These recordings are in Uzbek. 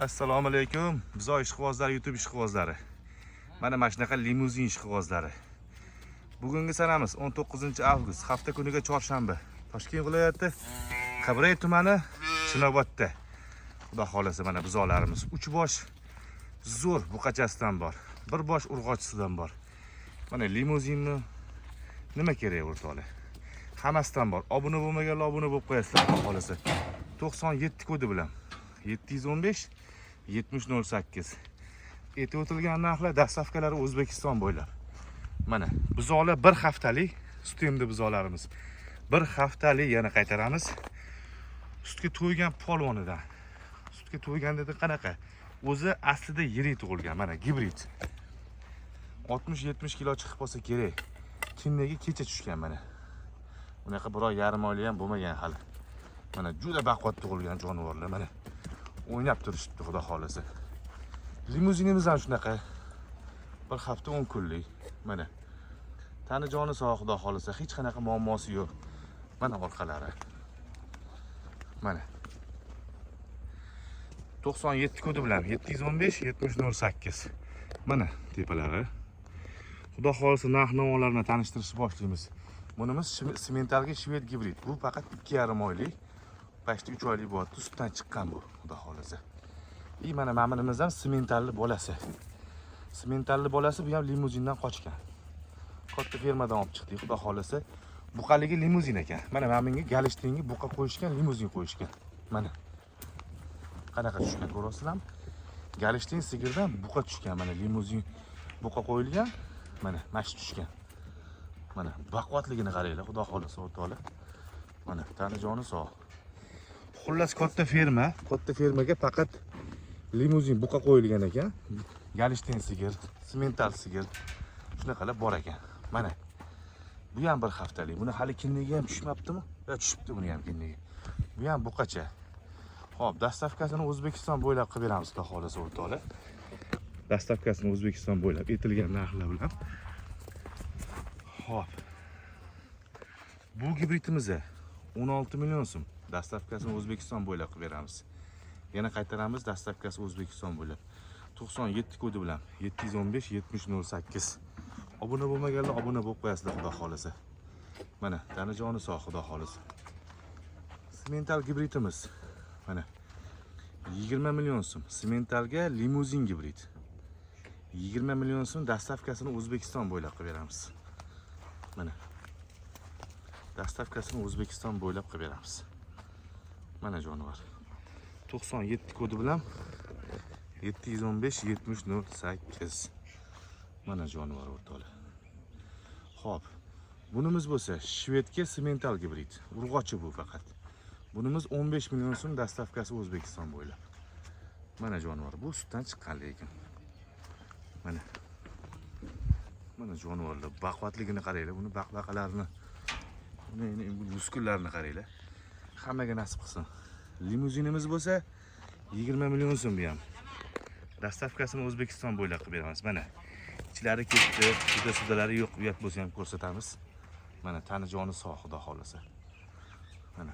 Assalomu alaykum, buzoq ishqibozlari, YouTube ishqibozlari. Mana shunaqa limuzin ishqibozlari. Bugungi sanamiz 19-avgust, hafta kuniga chorshanba. Toshkent viloyati Qibray tumani Chinobodda. Xudo xolasa mana buzoqlarimiz 3 bosh zo'r buqachasidan bor. Bir bosh urg'ochisidan bor. Mana limuzinni nima kerak, o'rtoqlar? Hammasidan bor. Obuna bo'lmaganlar obuna bo'lib qo'yasizlar, xudo xolasa. 97 kodi bilan 715 7008. Aytib o'tilgan narxlar, доставка lari O'zbekiston bo'ylab. Mana buzoqlar bir haftalik sut emdi buzoqlarimiz. Bir haftalik, yana qaytaramiz. Sutga to'ygan polvonidan. Sutga to'ygan dedi qanaqa? O'zi aslida yirik tug'ilgan, mana gibrid. 60-70 kilo chiqib qolsa kerak. Kindagi kecha tushgan mana. Unaqa bir oy yarim oylik ham bo'lmagan hali. Mana juda baquvvat tug'ilgan jonivorlar mana. O'ynab turishibdi, xudo xolasa. Limuzinimiz ham shunaqa. Bir hafta 10 kunlik. Mana. Tani joni sog', xudo xolasa, hech qanaqa muammosi yo'q. Mana orqalari. Mana. 97 kodi bilan 715 7008. Mana tepalari. Xudo xolasa narx navolarni tanishtirishni boshlaymiz. Bunimiz sementalga shved gibrid. Bu faqat 2,5 oylik. Почти 3 oylik bo'lyapti. Sutdan chiqqan bu, xudo xolasa. И mana bunimiz ham sementalli bolasi. Sementalli bolasi, bu ham limuzindan qochgan. Katta fermadan olib chiqdik, xudo xolasa. Buqaligi limuzin ekan. Mana bunga Golshtaynga buqa qo'yishgan, limuzin qo'yishgan. Mana. Qanaqa tushgan, ko'ryapsizlarmi? Golshteyn sigirdan buqa tushgan, mana limuzin buqa qo'yilgan. Mana shu tushgan. Mana baquvvatligini qaranglar, xudo xolasa, o'rtoqlar. Mana tani joni sog'. Xullas, katta ferma, katta fermaga faqat limuzin buqa qo'yilgan ekan. Golshteyn sigir, semental sigir. Shunaqalar bor ekan. Mana. Bu ham bir haftalik. Buni hali kindigi ham tushmabdimi? Yo, tushibdi buni ham kindigi. Bu ham buqacha. Xo'p, доставка sini O'zbekiston bo'ylab qilib beramiz, xudo xolasa, o'rtoqlar. Доставка sini O'zbekiston bo'ylab aytilgan narxlar bilan. Xo'p. Bu gibridimiz 16 million so'm. Доставка sini O'zbekiston bo'ylab qilib beramiz. Yana qaytaramiz, доставка si O'zbekiston bo'ylab. 97 kodi bilan 715 7008. Obuna bo'lmaganlar obuna bo'lib qo'yasizlar, xudo xolasa. Mana tani joni sog', xudo xolasa. Semental gibridimiz. Mana 20 million so'm. Sementalga limuzin gibrid. 20 million so'm, доставка sini O'zbekiston bo'ylab qilib beramiz. Mana. Доставка sini O'zbekiston bo'ylab qilib beramiz. Mana jonivor. 97 kodi bilan 715 7008. Mana jonivor, o'rtoqlar. Xo'p. Bunimiz bo'lsa shvedga semental gibrid. Urg'ochi bu faqat. Bunimiz 15 million so'm, доставка si O'zbekiston bo'ylab. Mana jonivor. Bu sutdan chiqqan lekin. Mana. Mana jonivorlar baquvvatligini qaranglar, buni baqbaqalarini. Buni bu muskullarini qaranglar. Hammaga nasib qilsin. Limuzinimiz bo'lsa 20 million so'm bu ham. Доставка sini O'zbekiston bo'ylab qilib beramiz. Mana. Ichlari ketdi, juda sudalari yo'q, uyat bo'lsa ham ko'rsatamiz. Mana tani joni sog', xudo xolasa. Mana.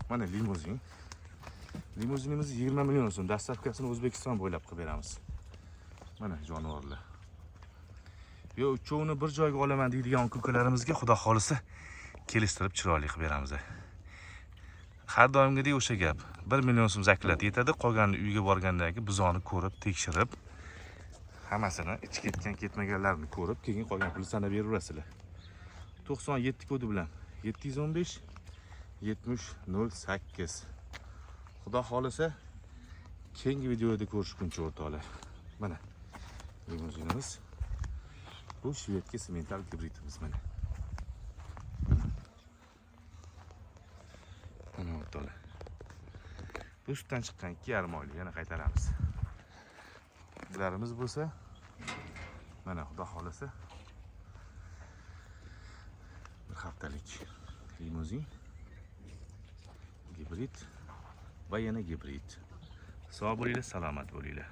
Mana limuzin. Limuzinimiz 20 million so'm. Доставка sini O'zbekiston bo'ylab qilib beramiz. Mana jonivorlar. Yo, uchovini bir joyga olaman deydigan ukalarimizga xudo xolisa kelishtirib, chiroyli qilib beramiz. Har doimgidek o'sha gap. 1 million so'm заклад yetadi, qolganini uyga borgandan keyin buzoqni ko'rib, tekshirib, hammasini ichi ketgan, ketmaganlarini ko'rib, keyin qolgan pulni sanab beraverasizlar. 97 kodi bilan 715 7008. Xudo xolasa keyingi videoda ko'rishguncha, o'rtoqlar. Mana limuzinimiz. Bu shvedga semental gibridimiz mana. Mana. Mana, o'rtoqlar. Bu sutdan chiqqan 2,5 oylik, yana qaytaramiz. Bularimiz bo'lsa mana, xudo xolasa, bir haftalik limuzin gibrid va yana gibrid. Sog' bo'linglar, salomat bo'linglar.